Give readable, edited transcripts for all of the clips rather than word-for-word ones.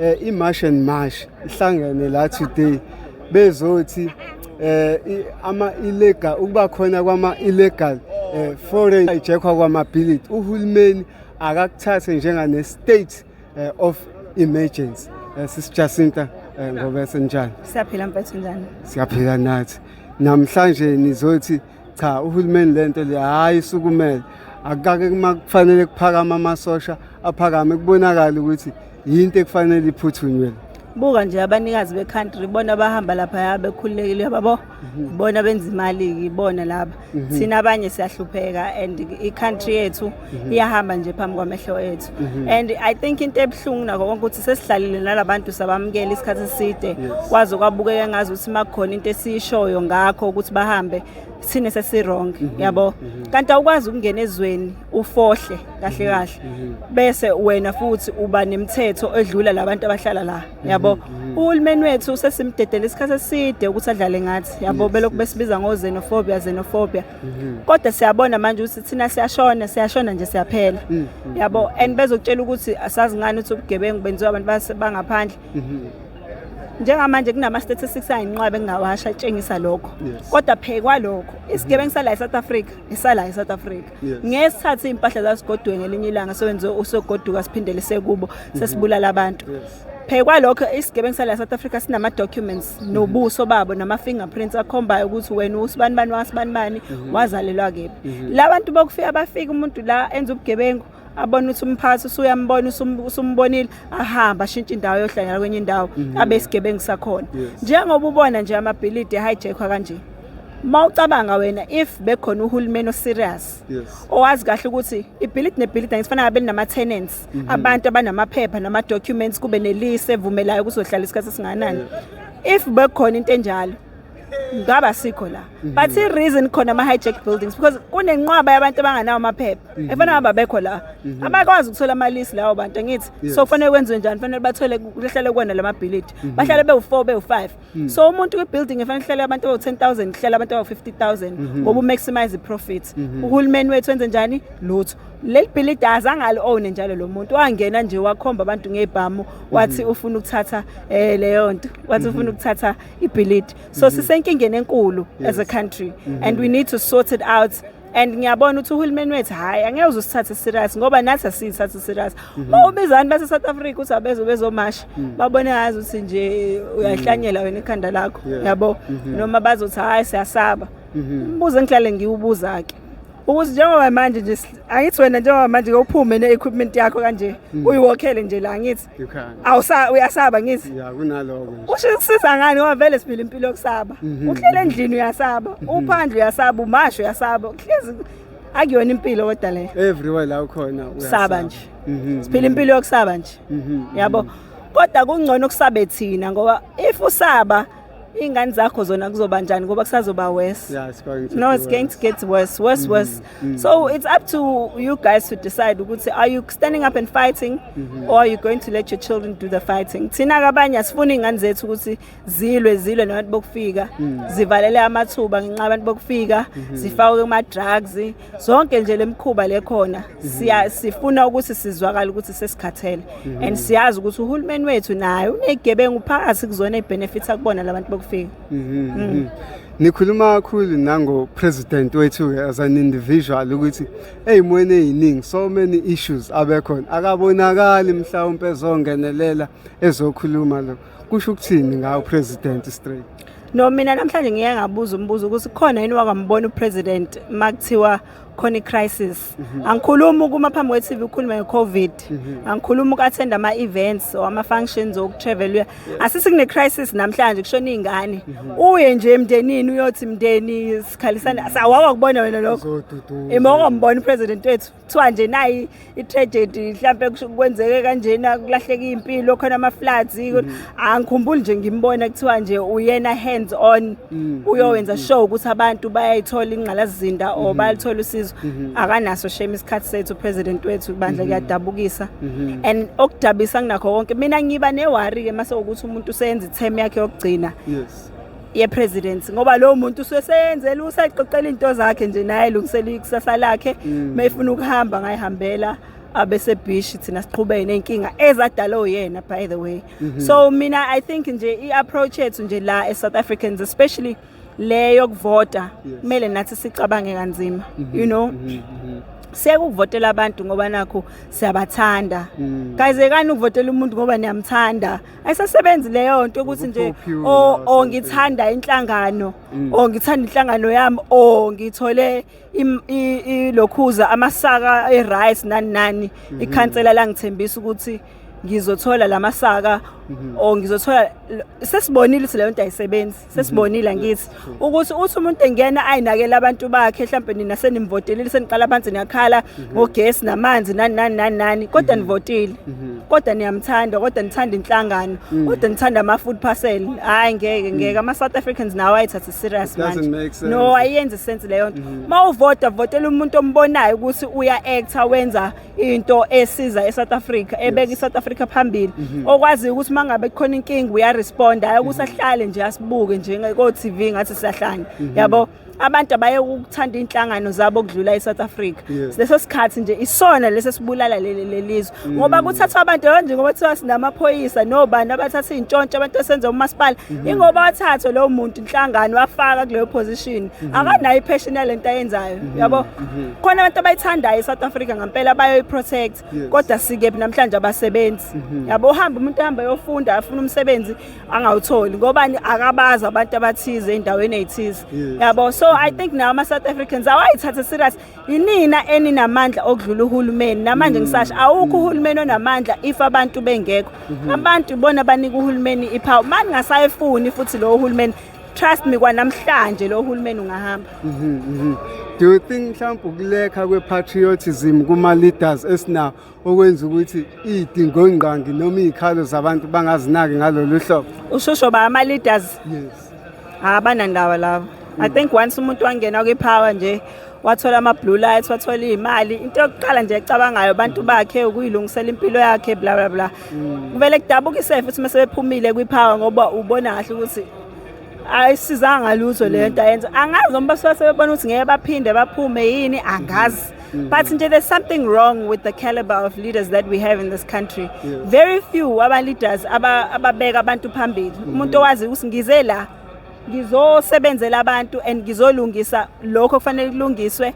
I-March and March ihlangene la today bezothi ama illegal, ukuba khona kwama illegal foreign hijackwa kwamabhilidi, uhulumeni akakuthathe njengane state of emergency. Sisi Jacinta Ngobese, njani? Siyaphila mfethu, njani? Siyaphila nathi. Namhlanje nizothi cha, uhulumeni lento le hayi, sukumele akake kuma kufanele kuphakama amasosha aphakame, kubonakala ukuthi yinto ekufanele iphuthunywe. Buka nje abanikazi be-country, bona bahamba laphaya bekhululekile babo, bona benza imali, ibona laba. Thina abanye siyahlupheka and i-country yethu iyahamba nje phambi kwamehlo ethu. And I think into ebuhlungu nako konke ukuthi sesihlalile nalabantu, sabamukela isikhathi eside, kwaze kwabukeka ngazi ukuthi makukhona into esiyishoyo ngakho ukuthi bahambe, thina sesi-wrong, yabo. Kanti awukwazi ukungena ezweni ufohle kahle kahle bese wena futhi uba nemithetho edlula labantu abahlala la, yabo. Uhulumeni wethu sesimdedele isikhathi eside ukuthi adlale ngathi, yabo, belokhu besibiza ngo-xenophobia, xenophobia, kodwa siyabona manje ukuthi thina siyashona, siyashona nje, siyaphela, yabo. And bezokutshela ukuthi asazi ngani ukuthi ubugebengu benziwa abantu bangaphandle. Njengamanje kunama-statistics ayinqwabe engingawasho atshengisa lokho. Kodwa phekwalokho, isigebengu sala e-South Africa isala e-South Africa. Ngeke sithathe iy'mpahla zasigoduke ngelinye ilanga sewenze usogoduka siphindele sekubo sesibulala abantu. Phekwalokho, isigebengu sala e-South Africa sinama-documents nobuso babo nama-fingerprints akhombayo ukuthi wena usibani bani wasibani bani, wazalelwa kephi. La bantu bokufika, bafika umuntu la enza ubugebengu, abone ukuthi umphathi usuyambona, usumbonile, ahamba ashintshe indawo, yohlangana kwenye indawo, abe isigebengu sakhona. Njengoba ubona nje amabhilidi hijackwa kanje, mawucabanga wena if bekhona uhulumeni oserious owazi kahle ukuthi ibhilidi nebhilidi angisifana ngabe linama-tenants, abantu abanamaphepha nama-documents, kube ne-lease evumelayo ukuthi uzohlala isikhathi esingakanani, if bekhona into enjalo ngaba sikho la. But i-reason khona ama-hijack buildings because kunenqwaba yabantu abanganawo amaphepha efana ngabe abekho la, abakwazi ukuthola ama-lease lawo bantu, angithi? So kufanele kwenziwe njani? Kufanele bathole, kuhlale kuwona lamabhilidi, bahlale bewu-4, bewu-5. So umuntu kwi-building efanele kuhlale abantu abawu-10 000, kuhlale abantu abawu-50 000 ngoba umaximize i-profit. Uhulumeni wethu wenze njani? Lutho. Leli bhilidi azange ali-own njalo lo muntu, wangena nje wakhomba abantu ngebhamu, wathi ufuna ukuthatha leyo nto, wathi ufuna ukuthatha ibhilidi. So sisenkingeni enkulu as a country and we need to sort it out. And ngiyabona ukuthi uhulumeni wethu hhayi, angeke uze usithathe serious ngoba nathi asiyithathe serious. Uma ubiza abantu base-South Africa ukuthi abezo bezomasha, babone ngazi ukuthi nje uyahlanyela wena ekhanda lakho, yabo, noma bazothi hhayi, siyasaba. Umbuzo engihlale ngiwubuza-ke ukuthi njengoba manje nje angithi wena njengoba manje ke uphume ne-equipment yakho kanje, uyiwokhele nje la, angithi? You can. Awusa uyasaba, ngithi? Yeah, kunaloko nje. Usho kusiza ngani ngoba vele siphila impilo yokusaba? Uhlele endlini uyasaba, uphandle uyasaba, umasho uyasaba, kuhlezi akuyona impilo kodwa leyo. Everywhere la ukhona Usaba uyasaba. nje. Siphila impilo yokusaba nje, yabo. Kodwa kungcono kusabe thina ngoba if usaba iy'ngane zakho zona kuzoba njani? Ngoba kusazoba worse. Yeah, it's going to No, be it's going worse. to get worse, worse, worse. So it's up to you guys to decide ukuthi are you standing up and fighting or are you going to let your children do the fighting? Thina kabanye asifuni iy'ngane zethu ukuthi zilwe, zilwe nabantu bokufika, zivalele amathuba ngenxa yabantu bokufika, zifakwe kuma-drugs, zonke nje lemikhuba lekhona. Siya sifuna ukuthi sizwakale ukuthi sesikhathele and siyazi ukuthi uhulumeni wethu naye unezigebengu phakathi kuzona ey'benefits akubona labantu bokufika. Nikhuluma kakhulu nango president wethu as an individual ukuthi eyimweni eziningi, so many issues abekhona, akabonakali mhlawumbe ezongenelela, ezokhuluma. Lo kusho ukuthini ngawo president straight? No, mina namhlanje ngiye ngabuza umbuzo ukuthi khona yini wakambona upresident makuthiwa khona i-crisis? Angikhulumi ukuma phambi kwe-TV ukhulume nge-COVID, angikhulumi uku-attend ama-events or ama-functions okutravel. Asithi kune-crisis namhlanje, kushona iy'ngane, uye nje emndenini uyothi, "Mndeni, sikhalisane." Sawakubona wena lokho? Uzoduduza. Ima ungambona upresident wethu kuthiwa nje nayi i-tragedy, mhlampe kwenzeke kanjena, kulahleka impilo, khona ama-floods, angikhumbuli nje ngimbona kuthiwa nje uyena hands on uyowenza sure ukuthi abantu bayayithola ingqalasizinda or bayalithola usizo. Akanaso shame isikhathi sethu upresident wethu bandla, kuyadabukisa. And okudabisa kunakho konke, mina ngiba ne-worry-ke mase ukuthi umuntu useyenza i-term yakhe yokugcina ye-presidency, ngoba lowo muntu useseyenzela, usaqoqela into zakhe nje, naye elungisela ikusasa lakhe. Mayefuna ukuhamba ngayihambela. Abesebhishi thina siqhubeke nenkinga ezadalwa uyena, by the way. So mina I think nje i-approach yethu nje la e-South Africans, especially le yokuvota, kumele nathi sicabange kanzima. Siyeke ukuvotela abantu ngoba nakho siyabathanda. Guys, yekani ukuvotela umuntu ngoba niyamthanda. Ayisasebenzi leyo nto ukuthi nje Ngoku-popular o or something. Ngithanda inhlangano o ngithanda inhlangano yami o ngithole ilokhuza amasaka e-rice nani nani, ikhansela langithembisa ukuthi ngizothola lamasaka o ngizothola. Sesibonile ukuthi leyo nto ayisebenzi. Sesibonile, angithi, ukuthi uthi umuntu engena ayinakele abantu bakhe, mhlawumbe nina senimvotelile, seniqala phansi niyakhala ngogesi namanzi nani nani nani nani, kodwa nivotile, kodwa niyamthanda, kodwa nithanda inhlangano, kodwa nithanda ama-food parcel. Hhayi, ngeke, ngeke. Ama-South Africans nawo ayithathe serious It doesn't manje. make sense. No, ayenzi sense leyo nto. Uma uvota, votela umuntu ombonayo ukuthi uya-acta, wenza into esiza e-South Africa, ebeka i-South Africa phambili, okwaziyo ukuthi uma ngabe kukhona inkinga uyaresponda, hhayi ukuthi ahlale nje asibuke nje ko-TV ngathi siyahlanya, yabo. Abantu abaye ukuthanda iy'nhlangano zabo okudlula i-South Africa. Leso sikhathi nje isona leso esibulala leli lelizwe, ngoba kuthathwa abantu nje ngoba kuthiwa sinamaphoyisa nobani abathatha iy'ntshontsho, abantu esenza umasipala, ingoba wathathwa lowo muntu inhlangano wafaka kuleyo position, akanayo i-passion yalento ayenzayo, yabo. Khona abantu abayithandayo i-South Africa ngempela, bayoyi-protect. Kodwa sikephi namhlanje? Abasebenzi, yabo. Uhamba umuntu ahamba ayofunda, afuna umsebenzi, angawutholi ngobani? Akabazi abantu abathize ey'ndaweni ey'thize, yabo. So I think nawo ama-South Africans awayithathe serious. Inina eninamandla okudlula uhulumeni namanje. Ngisasho, awukho uhulumeni onamandla if abantu bengekho. Abantu ibona banika uhulumeni i-power. Ma ningasayifuni futhi lowo hulumeni, trust me, kwanamhlanje lo hulumeni ungahamba. Do you think mhlawumbe ukulekha kwe-patriotism kuma-leaders esinawo okwenza ukuthi iy'dingongqangi noma iy'khalo zabantu bangazinaki ngalolu hlobo? Ushusho ba ama-leaders? Yes. Abanandawo labo. I think once umuntu wangena kwi-power nje, wathola ama-blue lights, wathola iy'mali, into yokuqala nje ecabangayo abantu bakhe, ukuyilungisela impilo yakhe, bla bla bla. Kuvele kudabukise futhi uma sebephumile kwi-power, ngoba ubona kahle ukuthi ayisizanga lutho le nto ayenza. Angazi noma basuke sebebona ukuthi ngeke baphinde baphume yini, angazi, but nje there's something wrong with the caliber of leaders that we have in this country. Very few aba-leaders ababeka abantu phambili, umuntu owazi ukuthi ngize la ngizosebenzela abantu and ngizolungisa lokho kufanele kulungiswe.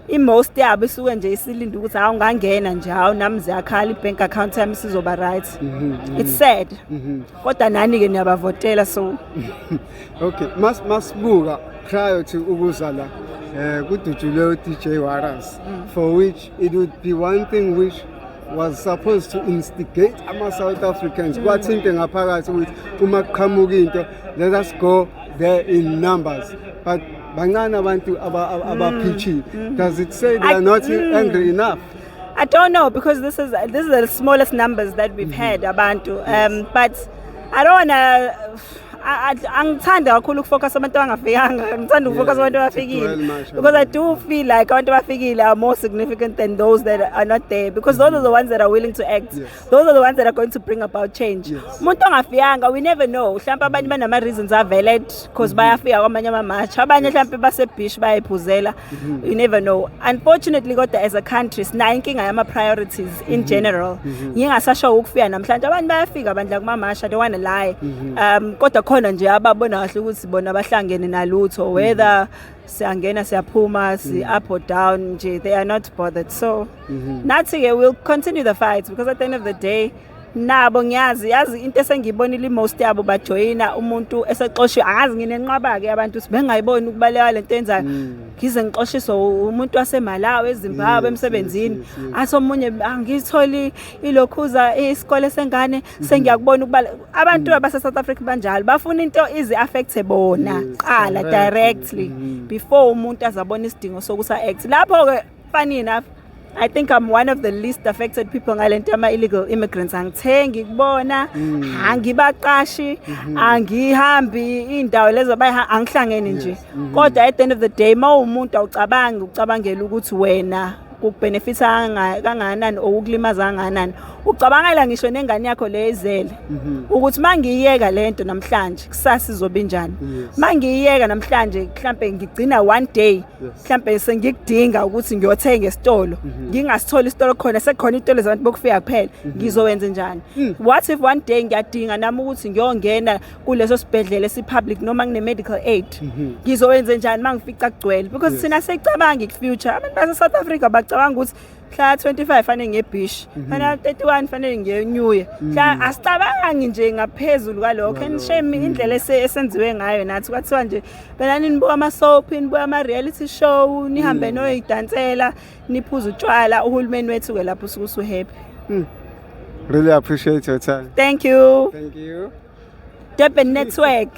I-most yabo isuke nje isilinde ukuthi hawu, ngangena nje, hawu, nami ziyakhala, i-bank account yami isizoba right. It's sad, kodwa nani-ke niyabavotela, so. Okay, masibuka prior to ukuza la, kudutshulwe u-DJ Warras, for which it would be one thing which was supposed to instigate ama-South Africans, kwathinte ngaphakathi ukuthi uma kuqhamuka into, let us go there in numbers, but bancane abantu abaphitshile. Does it say they are not angry enough? I don't know, because this is the smallest numbers that we've had abantu, but I don't wanna, angithandi kakhulu ukufocus abantu abangafikanga, ngithanda ukufocus abantu abafikile, To dwell much on because I that. do feel like abantu abafikile are more significant than those that are not there, because those are the ones that are willing to act. Those are the ones that are going to bring about change. Umuntu ongafikanga, we never know, mhlawumbe abanye banama reasons a-valid because bayafika kwamanye ama-march, abanye mhlawumbe basebeach bayayiphuzela. You never know, unfortunately. Kodwa as a country sinayo inkinga yama-priorities in general. Ngingasasho ukufika namhlanje, abantu bayafika bandla kuma-march, I don't wanna lie, kodwa khona nje ababona kahle ukuthi bona bahlangene nalutho, whether siyangena, siyaphuma, si up or down nje, they are not bothered. So nathi-ke we'll continue the fight, because at the end of the day nabo ngiyazi, yazi into esengiyibonile, i-most yabo bajoyina umuntu esexoshiwe. Angazi, nginenqwaba-ke abantu ukuthi bengayiboni ukubaleka lento yenzayo, ngize ngixoshiswe umuntu waseMalawi, eZimbabwe, emsebenzini, athi omunye angitholi ilokhuza isikole sengane, sengiyakubona ukubala. Abantu abase-South Africa banjalo, bafuna into izi-affecte bona qala directly. directly before umuntu azabona isidingo sokuthi a-act. Lapho-ke, funny enough, I think I'm one of the least affected people ngalento yama-illegal immigrants. Angithengi kubona, angibaqashi, angihambi iy'ndawo lezo angihlangene nje. Kodwa at the end of the day, uma uwumuntu awucabangi ucabangela ukuthi wena kukubenefitha kangakanani or ukulimaza kangakanani. Ucabangela ngisho nengane yakho le ezele ukuthi mangiyiyeka lento namhlanje, kusasa izobe injani? Mangiyiyeka namhlanje, mhlambe ngigcina one day, mhlambe sengikudinga ukuthi ngiyothenga esitolo, ngingasitholi isitolo khona, sekukhona isitolo zabantu bokufika kuphela, ngizowenza njani? What if one day ngiyadinga nami ukuthi ngiyongena kuleso sibhedlela esi-public noma ngine-medical aid, ngizowenza njani uma ngifica kugcwele? Because thina siyicabanga i-future. Abantu base-South Africa bacabanga ukuthi mhla 25 fanele ngiye beach, fanele 31 fanele ngiye New Year mhla. Asicabangi nje ngaphezulu kwalokho, and shame indlela esenziwe ngayo nathi. Kwathiwa nje phela nibuka ama-soap, nibuka ama-reality show, nihambe noyidansela, niphuze utshwala. Uhulumeni wethu-ke lapho usuke usu-happy. Really appreciate your time. Thank you. Thank you. Durban Network.